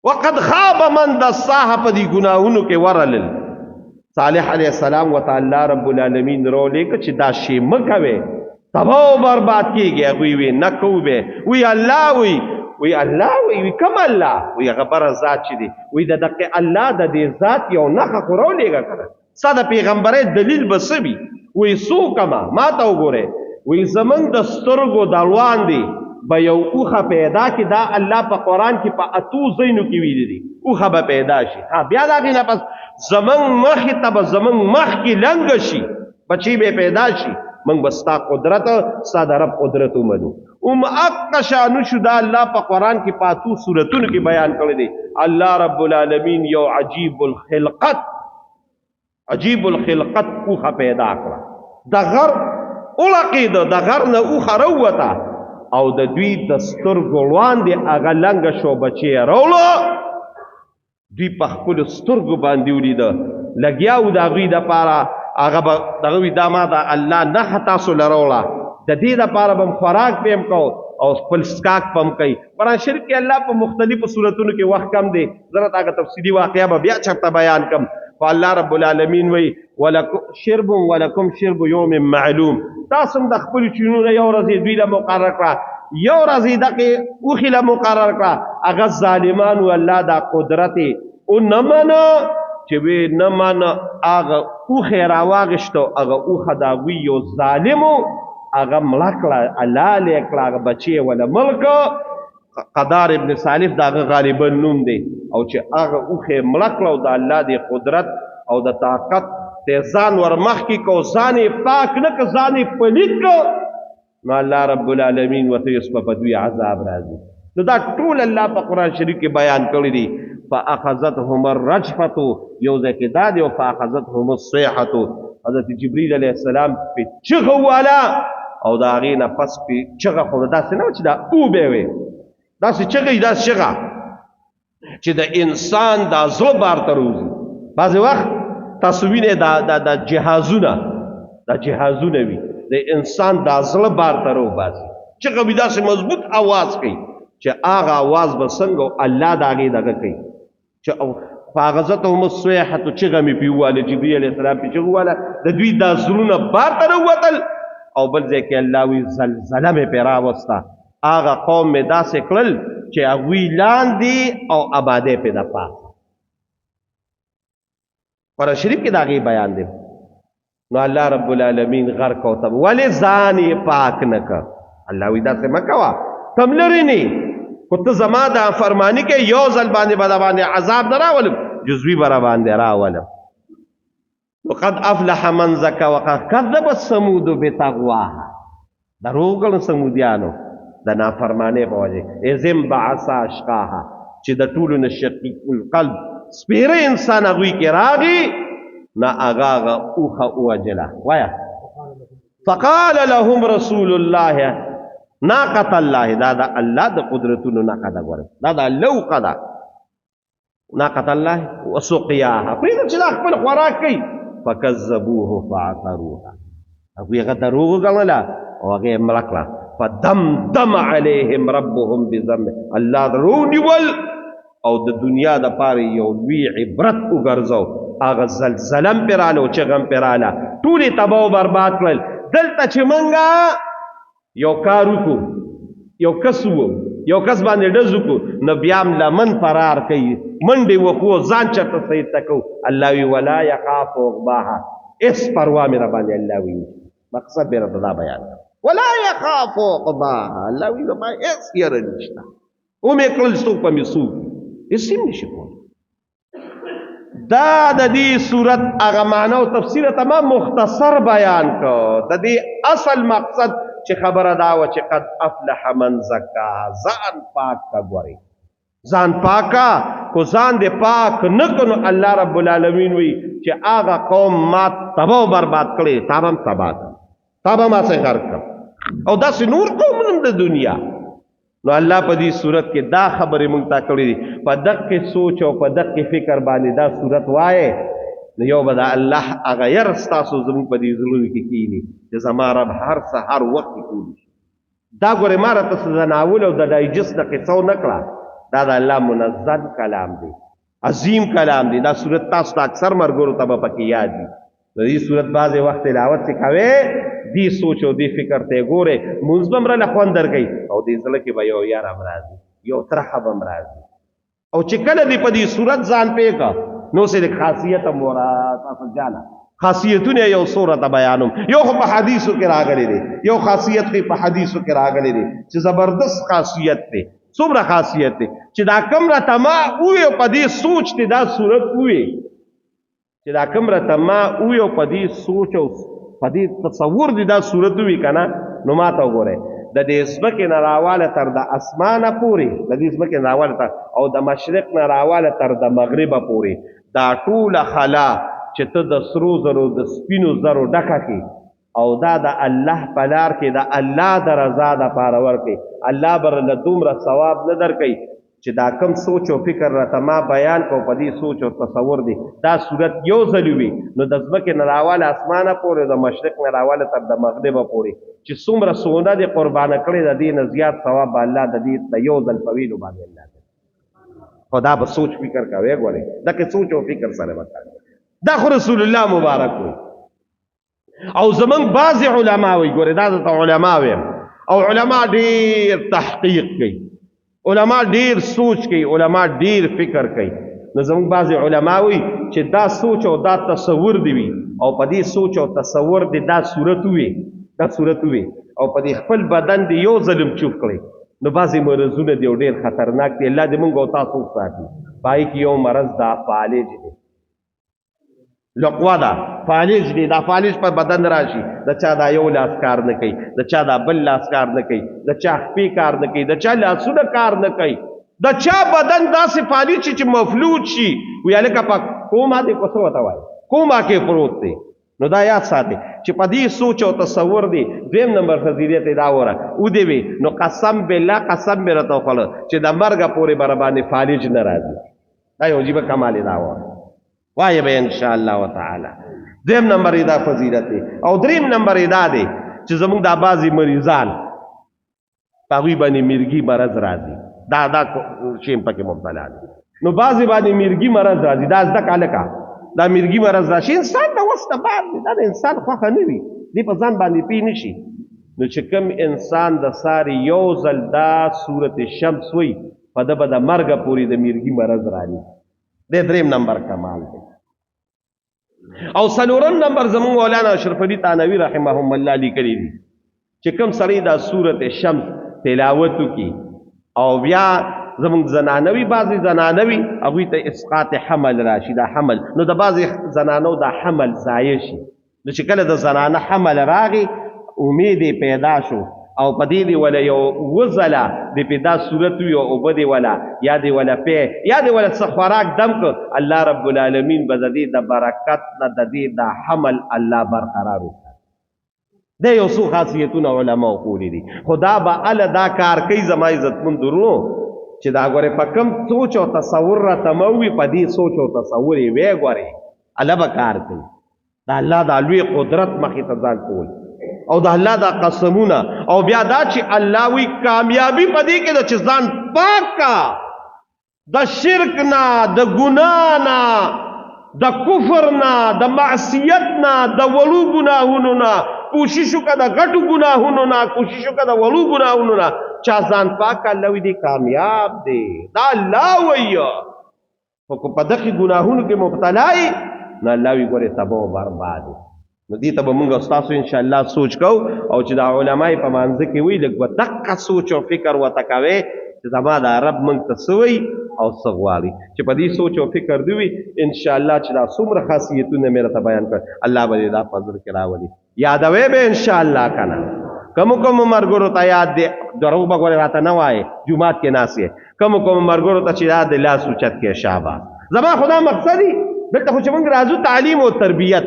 وقد خاب من دساها، په دې ګناهونو کې ورلل. صالح علیه السلام ورته الله رب العالمین راولېږه چې دا شی مه کوې، تباه او برباد کېږي. هغوی وی نه کوو به، وی الله وی، وی الله وی، وی کوم الله؟ وی هغه بره ذات چې دی. وی د دقې الله د دې ذات یو نښه خو راولېږه که نه، ستا د پیغمبرۍ دلیل به څه وي؟ وی څو کمه ما ته وګورئ. وی زمونږ د سترګو د وړاندې به یو اوښه پیدا کړي. دا الله په قرآن کې په اتو ځایونو کې ویلي دي، اوښه به پیدا شي. ها بیا د هغې نه پس زمونږ مخې ته به زمونږ مخکې لنګه شي، بچی به پیدا شي، موږ به ستا قدرت، ستا د رب قدرت ومنو. هم اقا شانو شو. دا الله په قرآن کې په اتو سورتونو کې بیان کړی دی. الله رب العالمین یو عجیب الخلقت، عجیب الخلقت اوښه پیدا کړه. د غر وړقېده، د غر نه اوښه راووته او د دوی د سترګو وړاندې هغه لنګه شو، بچی یې راوړو. دوی په خپلو سترګو باندې ولیده، لګیا وو د هغوی دپاره. هغه به دغه وي، دا ما د الله نښه تاسو له راوړه، د دې دپاره به هم خوراک پې هم کوو او خپل څښاک به هم کوي. قرآن شریف کې الله په مختلفو صورتونو کې، وخت کم دی، زه راته هغه تفصیلي واقعه به بیا چېرته بیان کړم. خو الله رب العالمین وایي ولکم شرب ولکم شرب یوم معلوم، تاسو هم د خپلو چینو نه یو ورځ یې دوی له مقرر کړه، یو ورځ یې دغې اوښې له مقرر کړه. هغه ظالمانو الله دا قدرت یې ونه منه. چې وی نه مانه، هغه اوښه یې راواغېسته، هغه اوښه د هغوی یو ظالم و، هغه مړه کړه، حلال یې کړه، هغه بچی یې وله مړ کړ. قدار ابن سالف د هغه غالبا نوم دی. او چې هغه اوښه یې مړه کړه او د الله د قدرت او د طاقت ته ځان ورمخکې کړ، ځان یې پاک نه کړ، ځان یې پلیت کړ، نو الله رب العالمین ورته اوس په دوی عذاب راځي. نو دا ټول الله په قرآن شریف کې بیان کړی دي. فأخذتهم الرجفة، یو ځای کې دا دی، او فأخذتهم الصیحة، حضرت جبریل علیه السلام پې چغه وواله، او د هغې نه پس پې چغه خو داسې نه وه چې دا اوبه وې، داسې چغه یې، داسې چغه چې د انسان دا زړه بار ته روځي. بعضې وخت تاسو وینئ دا دا دا جهازونه، دا جهازونه وي، د انسان دا زړه بار ته روباسي، چغه وي، داسې مضبوط اواز کوي چې هغه اواز به څنګه الله د هغې دغه کوي چې فاغزتهم الصیحة، چغه مې پې وواله، جبریل علیه السلام پې چغه وواله، د دوی دا زړونه بار ته راووتل. او بل ځای کې الله وایي زلزله مې پرې راوسته، هغه قوم مې داسې کړل چې هغوی لاندې او آبادی پې د پاسه. قرآن شریف کې د هغې بیان دی. نو الله رب العالمین غرق او تب، ولې ځان یې پاک نه کړ؟ الله وایي داسې مه کوه، تم لرې نه، که ته زما د فرماني کې یو ځل باندې به باندې عذاب نه راولم، جزوي به راباندې راولم. وقد افلح من زکا وقد کذب الثمود بطغواها، دروغ ګڼو ثمودیانو د نافرمانۍ په وجه، اذ انبعث اشقاها، چې د ټولو نه شقیق القلب سپېره انسان هغوی کې راغی، نه هغه هغه اوښه ووژله. وایه فقال لهم رسول الله ناقة الله، دا د الله د قدرتونو نښه ده، ګوره دا د الله اوښه ده، ناقة الله وسقياها، پرېږده چې دا خپل خوراک کوي. فکذبوه فعقروها، هغوی هغه دروغ وګڼله او هغه یې مړه کړه. فدمدم علیهم ربهم بذنب، الله درو نیول او د دنیا د پاره یو لوی عبرت وګرځاو. هغه زلزله هم پرې راله او چغه هم پرې راله، ټول یې تباه او برباد کړل. دلته چې موږ یو کار وکړو، یو کس وو، یو کس باندې ډز وکړو، نو بیا هم لمن فرار کوي، منډې وهو، ځان چېرته صحیح ته کوو. الله وي ولا یخاف عقباها، هېڅ پروا مې راباندې الله وي، مقصد مې راته دا بیان کړ، ولا یخاف عقباها، الله وي زما هېڅ یره نشته، ومې کړل څوک به مې څوک هېڅ هم نشي کولی. دا د دې صورت هغه معنا او تفسیر ته ما مختصر بیان کړ. د دې اصل مقصد چې خبره دا وه چې قد افلح من زکاها، ځان پاک کا، ګورې ځان پاکا، کو ځان دې پاک نه کړو، الله رب العالمین وی چې هغه قوم ما تباه او برباد کړی، تا به هم تباه کړم، تا به ما څخه غرق کړم، او داسې نور قومونه هم د دنیا. نو الله په دې صورت کې دا خبرې مونږ ته کړې دي. په دقې سوچ او په دقې فکر باندې دا صورت وایې، نو یو به د الله هغه یر ستاسو زموږ په دې زړونو کې کینی چې زما رب هر څه هر وخت کې کولی شي. دا ګورې ما راته څه د ناول او د ډایجست د قصو نه کړه، دا د الله منزل کلام دی، عظیم کلام دی. دا صورت تاسو ته اکثر مرګرو ته به پکې یاد وي. د دې صورت بعضې وخت تلاوت چې کوې، دې سوچ او دې فکر ته یې ګورې، مونځ به هم راله خوند درکوي، او دې زړه کې به یو یار هم راځي، یو ترخه به هم راځي. او چې کله دې په دې صورت ځان پوه کړه، نو اوس یې د خاصیت هم ورا تاسو جاله خاصیتونه یو څو راته بیانوم. یو خو په حدیثو کې راغلی دی، یو خاصیت خو په حدیثو کې راغلی دی چې زبردست خاصیت دی. څومره خاصیت دی چې دا کوم راته ما ووایي او په دې سوچ دی دا صورت ووایي، چې دا کوم راته ما ووایي او په دې سوچ او په دې تصور دی دا صورت ووایي که نه، نو ما ته وګورئ د دې ځمکې نه راواله تر د اسمانه پورې، د دې ځمکې نه راواله تر او د مشرق نه راواله تر د مغربه پورې، دا ټوله خلا چې ته د سرو زرو د سپینو زرو ډکه کې، او دا د الله په لار کې د الله د رضا دپاره ورکړي، الله به له دومره ثواب نه درکوي چې دا کم سوچ او فکر راته ما بیان کړو، په دې سوچ او تصور دی دا صورت یو ځل وي، نو د ځمکې نه راواله اسمانه پورې، د مشرق نه راواله تر د مغربه پورې چې څومره سونه دې قربانه کړې، د دې نه زیات ثواب به الله د دې د یو ځل په ویلو باندې الله درکړي. خو دا به سوچ فکر کوې، ګورې دغه سوچ او فکر سره به کوې. دا خو رسول الله مبارک وي. او زمونږ بعضې علما وایي، ګورې دا درته علما وایم، او علما ډېر تحقیق کوي، علما ډېر سوچ کوي، علما ډېر فکر کوي. نو زموږ بعضې علما وایي چې دا سوچ او دا تصور دی وي، او په دې سوچ او تصور دی دا صورت وي، دا صورت وي، او په دې خپل بدن دی یو ظلم چوف کړي. نو بعضې مرضونه دی او ډېر خطرناک دی، الله دې موږ او تاسو وساتي. په هغې کې یو مرض دا فالج دی، لقوا ده، فالج دی. دا فالج په بدن راشي، د چا دا یو لاس کار نه کوي، د چا دا بل لاس کار نه کوي، د چا خپې کار نه کوي، د چا لاسونه کار نه کوي، د چا بدن داسې فالج شي چې مفلوج شي، وایي هلکه په کوما دی، په څه ورته وایي، کوما کې پروت دی. نو دا یاد ساتي چې په دې سوچ او تصور دی. دویم نمبر فضیلت یې دا وره ودې وي، نو قسم بالله، قسم مې راته وخوړه چې د مرګه پورې به راباندې فالج نه راځي. دا یو عجیبه کمال یې دا وره، وایه به ان شاء الله تعالی. دویم نمبر یې دا فضیلت دی. او دریم نمبر یې دا دی چې زموږ دا بعضې مریضان په هغوی باندې مرګي مرض راځي، دا دا شی هم پکې مبتلا دی. نو بعضې باندې مرګي مرض راځي، دا زده که هلکه، دا مرګي مرض راشي انسان د وس نه بار دی، دا د انسان خوښه نه وي، دی په ځان باندې پوه نه شي. نو چې کوم انسان د ساري یو ځل دا سورت شمس وایي، په ده به د مرګه پورې د مرګي مرض راني. دی دریم نمبر کمال دی. او څلورم نمبر زموږ مولانا اشرف علي تانوي رحمهم الله لیکلی دي چې کوم سړی دا سورت شمس تلاوت وکړي، او بیا زموږ زنانوي، بعضې زنانوي هغوی ته اسقاط حمل راشي، دا حمل، نو د بعضې زنانو دا حمل ضایع شي. نو چې کله د زنانه حمل راغی، امید یې پیدا شو، او په دې دی وله یو اووه ځله دې پې دا صورت وي، او اوبه دې وله یا دې وله پی یا دې وله څه خوراک دم کړ، الله رب العالمین به د دې د برکت نه د دې د حمل الله برقرار وساتي. دا یو څو خاصیتونه علماو ښوولي دي. خو دا به هله دا کار کوي زما عزتمند وروڼو چې دا ګورې په کوم سوچ او تصور راته مه وي، په دې سوچ او تصور یې وی ګورې هله به کار کوي. د الله دا لوی قدرت مخې ته ځان کول، او د الله دا قسمونه، او بیا دا چې الله وی کامیابی په دې کې ده چې ځان پاک کا د شرک نه، د ګناه نه، د کفر نه، د معصیت نه، د وړو ګناهونو نه کوشش وکړه، د غټو ګناهونو نه کوشش وکړه، د وړو ګناهونو نه چا ځان پاک کا، الله وی دی کامیاب دی. دا الله وایي. خو که په دغې ګناهونو کې مبتلا یې، نو الله وی ګورې تباه او برباد یې. نو دې ته به موږ ستاسو انشاءالله سوچ کوو، او چې دا علما یې په مانځه کې وایي، لږ به دقه سوچ او فکر ورته کوې چې زما دا رب موږ ته څه وایي او څه غواړي. چې په دې سوچ او فکر دې وي انشاءالله چې دا څومره خاصیتونه مې راته بیان کړ، الله به دې دا په زړه کې راولي. یادوې به انشاءالله که نه؟ کومو کومو ملګرو ته یاد دی، دروغ به ګورې راته نه وایې، جومات کې ناست یې، کومو کومو ملګرو ته چې یاد دی لاس اوچت کړې. شابه زما خو دا مقصد دی، دلته خو چې موږ راځو تعلیم او تربیت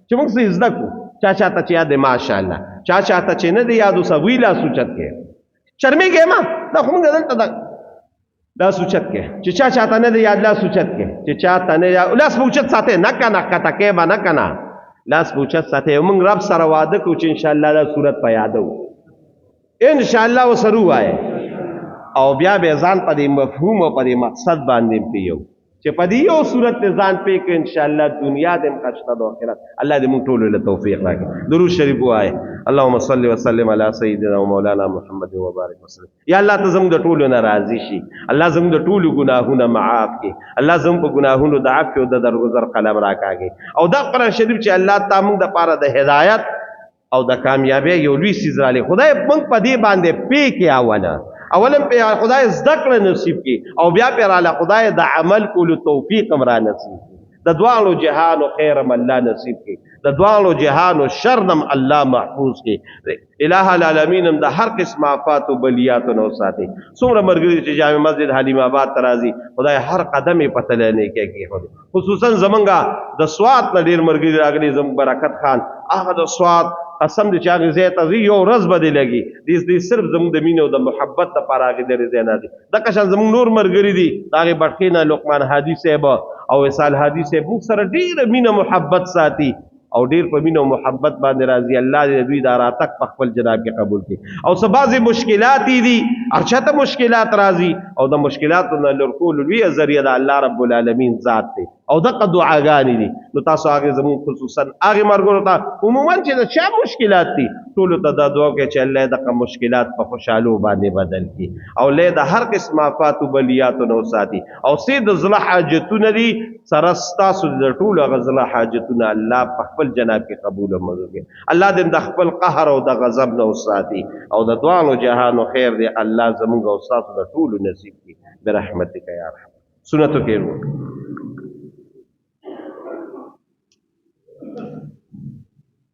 چې موږ څه زده کړو. چا چا ته چې یاد دی ماشاءالله، چا چا ته چې نه دی یاد اوس هغوی لاس اوچت کړي. شرمېږې مه، دا خو موږ دلته د لاس اوچت کړي. چې چا چا ته نه دی یاد لاس اوچت کړي، چې چا ته نه یاد لاس به اوچت ساتې نه که نه، ښکته کوې به نه که نه، لاس به اوچت ساتې. موږ رب سره وعده کوو چې انشاءالله دا صورت په یادوو، انشاءالله ورسره ووایه، او بیا به ځان په دې مفهوم او په دې مقصد باندې پیو چې په دې یو صورت ته ځان پې کړې، انشاءالله دنیا دې هم ښه ده، آخرت. الله دې موږ ټولو له توفیق راکړي. درود شریف ووایه. اللهم صل وسلم علی سیدنا و مولانا محمد وبارک وسلم. یا الله ته زموږ د ټولو نه راضي شي، الله زموږ د ټولو ګناهونه معاف کړي، الله زموږ په ګناهونو د عفو او د درګذر قلم راکاږي. او دا قرآن شریف چې الله تا موږ دپاره د هدایت او د کامیابۍ یو لوی څیز رالی، خدای موږ په دې باندې پې کې اوله اولا په خدای زده کړه نصیب کړي، او بیا پې راله خدای د عمل کولو توفیق هم را نصیب کړي. د دواړو جهانو خیر هم الله نصیب کړي، د دواړو جهانو شر هم الله محفوظ کړي. الہ العالمین هم د هر قسم آفات او بلیاتو نه وساتي. څومره ملګري چې جامع مسجد حلیم آباد ته راځي، خدای هر قدم یې په تله نیکۍ کېښودی. خصوصا زمونږ د سوات نه ډېر ملګري راغلي، زموږ برکت خان هغه د سوات قسم دی چې هغې ځای ته ځي یو ورځ به دې لګي، دې صرف زموږ د مینې او د محبت دپاره هغې لرې ځای نه ځي. دغه شان زموږ نور ملګري دي، د هغې بټخې نه لقمان هادي صاحب او وصال هادي صاحب موږ سره ډېره مینه محبت ساتي او ډېر په مینه او محبت باندې راځي. الله دې دوی دا راتګ په خپل جناب کې قبول کړي. او څه بعضې مشکلات یې دي هر چاته مشکلات راځي، او د مشکلاتو نه لر کولو لویه ذریعه د الله رب العالمین ذات دی او دغه دعاګانې دي. نو تاسو هغې زموږ خصوصا هغې ملګرو ته عموما چې د چا مشکلات دي ټولو ته دا دعا وکړئ چې الله یې دغه مشکلات په خوشحالو باندې بدل کړي او الله یې د هر قسم آفاتو بلیاتو نه وساتي، او څه د زړه حاجتونه دي سره ستاسو د ټولو هغه زړه حاجتونه الله په خپل جناب کې قبول او منظور کړي. الله دې د خپل قهر او د غضب نه وساتي او د دواړو جهانو خیر دې الله زموږ او ستاسو د ټولو نصیب کړي برحمتک یا ارحم. سنتو کې وکړه.